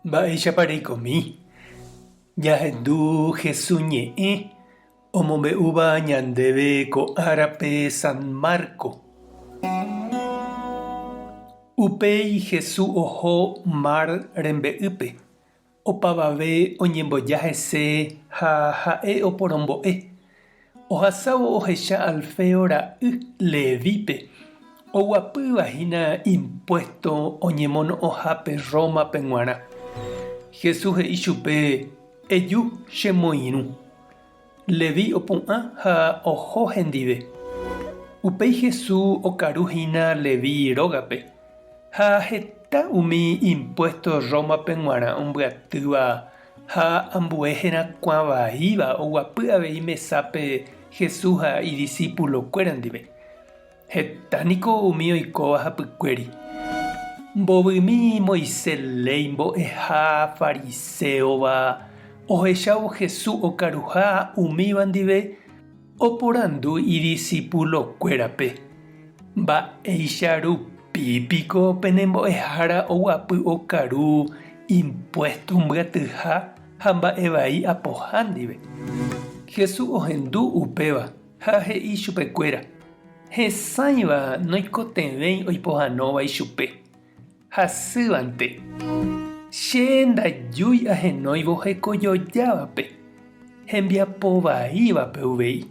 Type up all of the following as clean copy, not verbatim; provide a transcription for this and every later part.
Mba'éichapa reikomi? Ñahendu Jesús ñe'ẽ omombe'úva ñandéve ko árape San Marco. Upéi Jesús oho mar rembe'ýpe, opavave oñemboja hese ha ha'e oporombo'e. Ohasávo ohecha Alfeo ra'y Levípe, oguapýva hína impuésto oñemono'õhápe Rómape g̃uarã. Jesús he'i chupe, Eju chemoirũ. Leví opu'ã ha oho hendive. Upéi Jesús okaru hína Leví rógape, ha heta umi impuésto Rómape g̃uarã ombyatýva ha ambue herakuã vaíva oguapy avei mesápe Jesús ha idisípulokuéra ndive. Heta niko umi oikóva hapykuéri. Mbovymi Moisés léi mbo'eha fariséova ohechávo Jesús okaruha umíva ndive oporandu idisipulokuérape, Mba'éicha rupi piko pene mbo'ehára oguapy okaru impuésto mbyatyha ha mba'e vai apoha ndive? Jesús ohendu upéva Ha he'i chupekuéra, Hesãiva noikotevẽi oipohãnóva ichupe, hasývante. Che ndajúi ahenóivo hekojojávape, hembiapo vaívape uvei.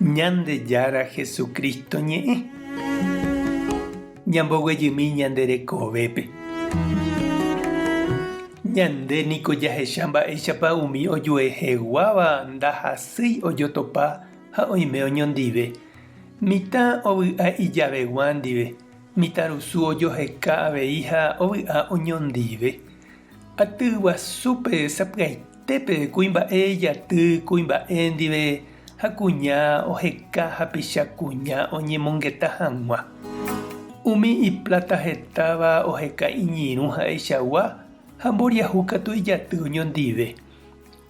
Ñandejára Jesucristo ñe'ẽ. Ñamboguejymi ñande rekovépe. Ñande niko jahecha mba'éichapa umi ojueheguáva ndahasýi ojotopa ha oime oñondive. Mitã ovy'a ijavegua ndive, mitãrusu ojoheka avei ha ovy'a oñondive. Aty guasúpe sapy'aitépe kuimba'e ijaty kuimba'e ndive ha kuña oheka hapicha kuña oñemongeta hag̃ua. Umi ipláta hetáva oheka iñirũ ha'eichagua ha mboriahu katu ijaty oñondive.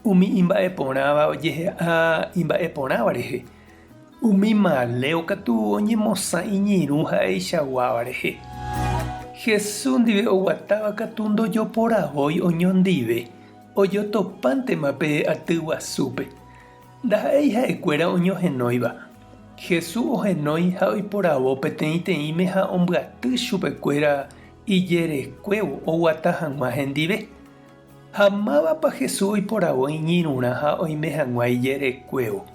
Umi imba'eporãva ojehe'a imba'eporãva rehe. Umi maléo katu oñemosã iñirũ ha'eichaguáva rehe. Jesús ndive oguatáva katu ndojoporavói oñondive, ojotopántema pe aty guasúpe. Ndaha'éi ha'ekuéra oñohenóiva. Jesús ohenói ha oiporavo peteĩteĩme ha ombyaty chupekuéra ijerekuévo oguata hag̃ua hendive. Ha mávapa Jesús oiporavo iñirũrã ha oime hag̃ua ijerekuévo?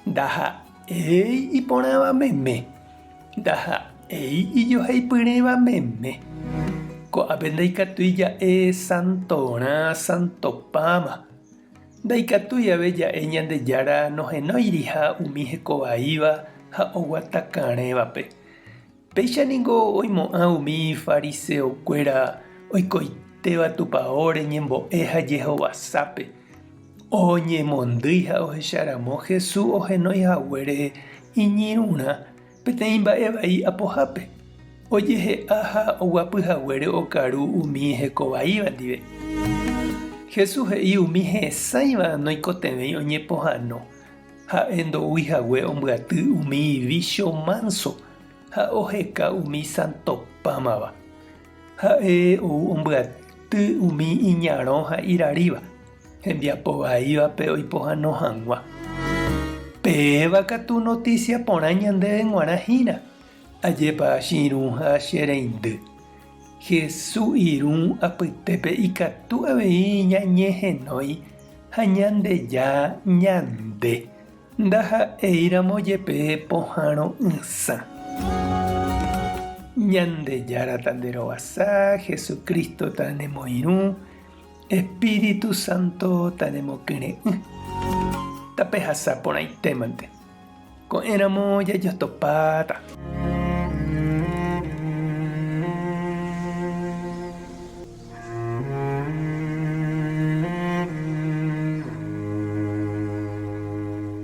Ndaha'éi iporãva meme, ndaha'éi ijoheipyrẽva meme. Ko'ápe ndaikatúi ja'e santorã santopáma. Ndaikatúi ave ja'e Ñandejára nohenóiriha umi hekovaíva ha oguatakarẽvape. Péicha ningo oimo'ã umi fariseokuéra oikoitéva tupaóre ñembo'e ha jehovasápe. Oñemondýi ha ohecharamo Jesús ohenói haguére iñirũrã peteĩ mba'e vai apohápe, ojehe'a ha oguapy haguére okaru umi hekovaíva ndive. Jesús he'i umi hesãiva noikotevẽi oñepohãno. Ha'e ndoúi hague ombyaty umi vícho mánso ha oheka umi santopámava. Ha'e ou ombyaty umi iñarõ ha iraríva, hembiapo vaívape oipohãno hag̃ua. Péva katu notísia porã ñandéve g̃uarã hína, ajépa che irũ ha che reindy. Jesús irũ apytépe ikatu avei ñañehenói ha Ñandeja ñande, ndaha'éiramo jepe pohãro'ysã. Ñandejára tanderovasa, Jesucristo tanemoirũ, Espíritu Santo tanemokyre'ỹ. Tapehasa porãitémante. Ko'ẽramo jajotopáta.